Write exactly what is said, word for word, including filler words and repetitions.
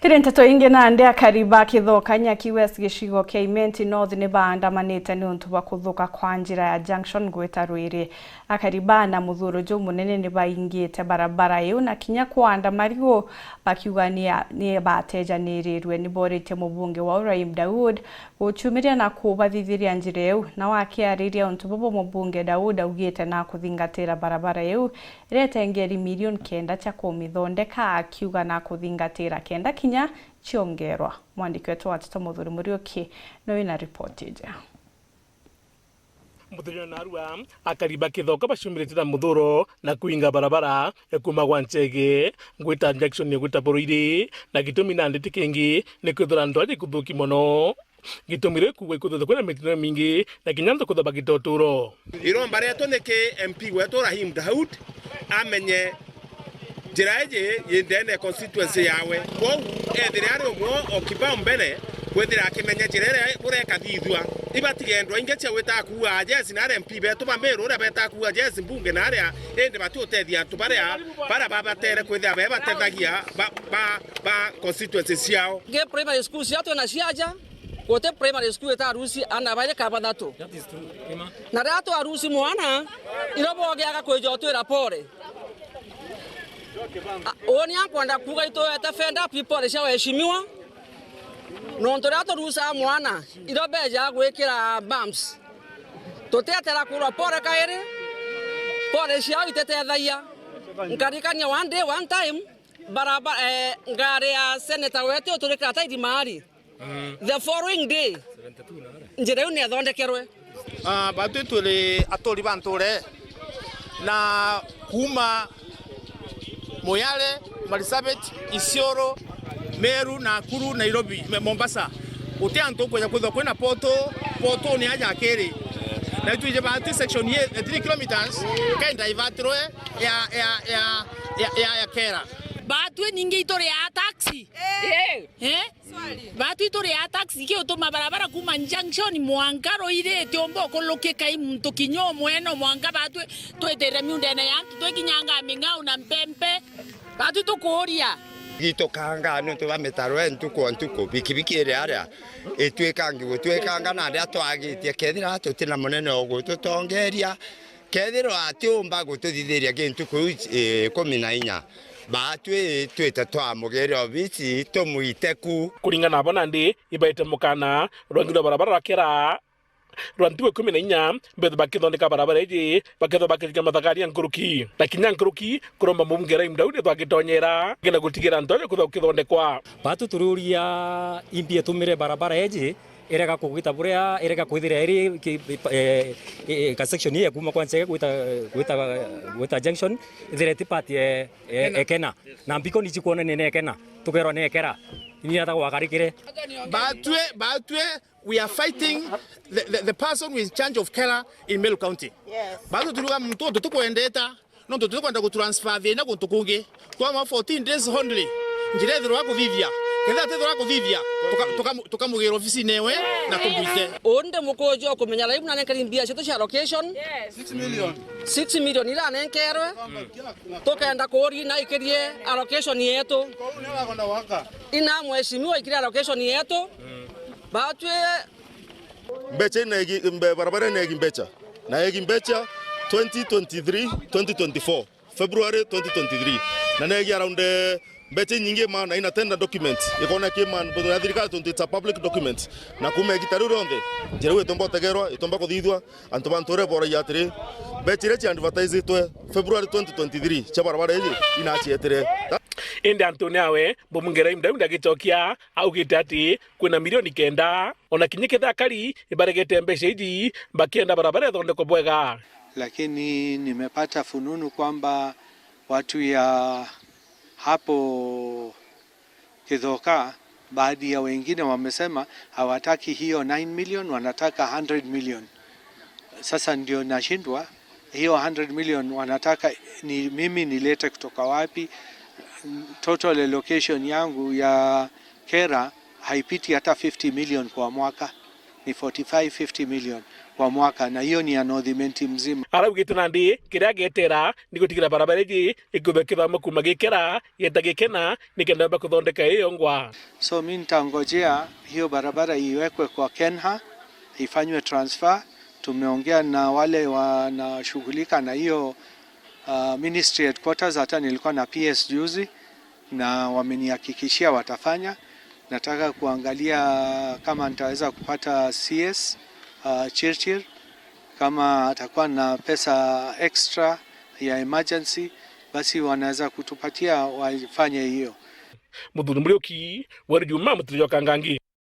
Tiri nteto ingi nandi, akari ba Kithoka Nyaki West gicigo kia Imenti North ni baandamanite niuntu bwa kuthuka kwa njira ya junction gwita Rwiri. Akari baana muthuro jumunene ni baingite barabara iu na kinya kwanda marigu bakiuga ni ya-, ni batejanirirwe. Ni boritie mubunge wa Ibrahim Daud gucumiria na kubathithiria njira iu. Na wakiariria untu bubu, mubunge Daud augite na kuthingatira barabara iu iretengeri milioni kenda cia kumithondeka, akiuga na kuthingatira kenda kinya ciongerwa. Mwandiki wetu wa nteto Muthuri Muriuki ni wina ripoti iji. Muthenya narua, akari ba Kithoka baciumiritie na muthuro na kuinga barabara ya kuma gwa Nchege gwita junction ya gwita Buruiri, na gitumi nandi ti kingi ni kwithira ndwaji kuthuki mono. Gitumi riu kuuga ikwithirwa kwina mitino imingi na kinya antu kwithirwa bagita uturo. Iromba rietu ni ki M P wetu Rahim Daud amenye njira iji yi ndene constituency yawe. Kwou ethire ari umwe o kibao mbere kwithira akimenya njira iria bureka thithua. Ibatige ndwa ingi cia gwita kuua jesi na aria M P betu ba Meru uria beta kuua jesi mbunge na aria, indi batiutethia antu baria, baria babatere kwithira be batethagia ba, ba, ba constituency ciao. Nge primary school ciao twina ciaja, guti primary school itarusi ana bairi ka bathatu. That is true. Ima. Na riria twarusi mwana, iro bogiaga kwija utwira pole. A, uni ankwenda kuuga ituete fenda pi pole cia waheshimiwa. Nontu riria turusaa mwana, iro beja gwikira bumps. Tutietera kurwa pole kairi, pole ciao ititethagia. Nkarikania one day, one time, baraba-, eh, ngari ya senator wetu uturikira tairi maari. Mm. The following day, seventy-two na are. Njira iu niathondekerwe. Ah, batwi turi aturi ba nture na kuma Moyale, Marsabit, Isiolo, Meru, Nakuru, Nairobi, Me-, Mombasa. Guti antu ukwija kwithwa kwina poto, poto ni aja akiri. Na itwije batwi section ye three kilometers, kai divertirwe ya, ya, ya, ya, ya, ya Kera. Batwi ningi ituri ya taxi. Eh. Eh? Batwi turi a taxi, ki utuma barabara kuma junction mwanka Ruiri itiumba ukulukika i muntu kinya umwe, no mwanka batwi twitire miundene ya antu twikinyanga ming'au na mpempe. Batwi tukuuria. Gitukangaa niuntu bwa mitaro ya ntuku o ntuku, bikibiki iria aria itwikangi gutwikanga na aria twagitie, kethira tutina munene o gututongeria, kethirwa atiumba gututhithiria ki ntuku iu, eh, ikumi na inya, batwi twite twamugire obisi tumwite ku. Kuringana nabo nandi, ibaite mukana rwangi rwa barabara rwa Kera rwa ntuku ikumi na inya, mbethwe bakithondeka barabara iji, bakethwa bakithika mathagaria nkuruki. Na kinya nkuruki, kuromba mubunge Rahim Daudi ethwa agitonyera, kenda gutigira ntonya kwithwa gukithondekwa. Batwi turiuria imbi itumire barabara iji, irega kugita buria, irega kwithira iri ki-, eh, eh, ka section ya kuma kwa Nchege gwita, gwita, gwita junction, ithire ti part ya, ya, Ekena. Ekena. Na mbiko ni cikuonania ni Ekena. Tukerwa ni Ekera. Ni ata gwakarikire. Batwi, batwi, we are fighting the, the, the person who is in charge of Kera in Meru County. Yes. Batwi turiuga muntu untu tukwendeta. Nontu tutikwenda gutransfer thina guntu kungi. Twamwa fourteen days only. Njira ithirwa kuthithia. Kethira tithirwa kuthithia, tuka-, tuka-, tukamugira ofisine ewe na tumwite. Undi mukuju ukumenya Rahim nanenkeri mbia cietu cia allocation. Yes. Six million. Six million iranenkerwe. Tukenda kuuria na ikirie allocation yetu. Ina mheshimiwa ikirie allocation yetu. Batwi Mbecha ina egi-, mbe-, barabara ina egi mbecha. Na egi mbecha twenty twenty-three, twenty twenty-four, February twenty twenty-three. Na na egi around, eh, mbecha inyingi ma na ina tender document. Ikona ki man, bodo ya thirikari tontu it's a public document. Na kuma egi tari rionthe, njira iu itomba utegerwa, itomba kuthithwa, antu ba nture boragia atiri, mbecha iria cia advertisitwe February twenty twenty-three cia barabara iji inacietire. Indi antu ni awe, mbunge Rahim Daudi agicokia, augite ati kwina milioni kenda. Ona kinya kethira akari ibaregete mbeca iji, bakienda barabara ithondekwe bwega. Lakini nimepata fununu kwamba watu ya hapo Kithoka, baadhi ya wengine wamesema hawataki hiyo nine million, wanataka hundred million. Sasa ndio nashindwa, hiyo hundred million wanataka ni mimi nilete kutoka wapi? Total allocation yangu ya Kera haipiti hata fifty million kwa mwaka. Ni forty-five, fifty million kwa mwaka, na hiyo ni ya North Imenti mzima. Araugite nandi kiria agetera ni gutigira barabara iji ikiumbika kithomo kuuma gikera geta gikena nikenda yomba kuthondeka iyo ngwa. So mi nitangojea hiyo barabara iwekwe kwa KENHA, ifanywe transfer. Tumeongea na wale wanashughulika na hiyo uh, ministry headquarters, hata nilikuwa na P S juzi na wamenihakikishia watafanya. Nataka kuangalia kama nitaweza kupata C S uh, Chirchir, kama atakuwa na pesa extra ya emergency, basi wanaweza kutupatia wafanye hiyo. Muthuri Muriuki, Weri Juma, Mutiri jwa Kangangi.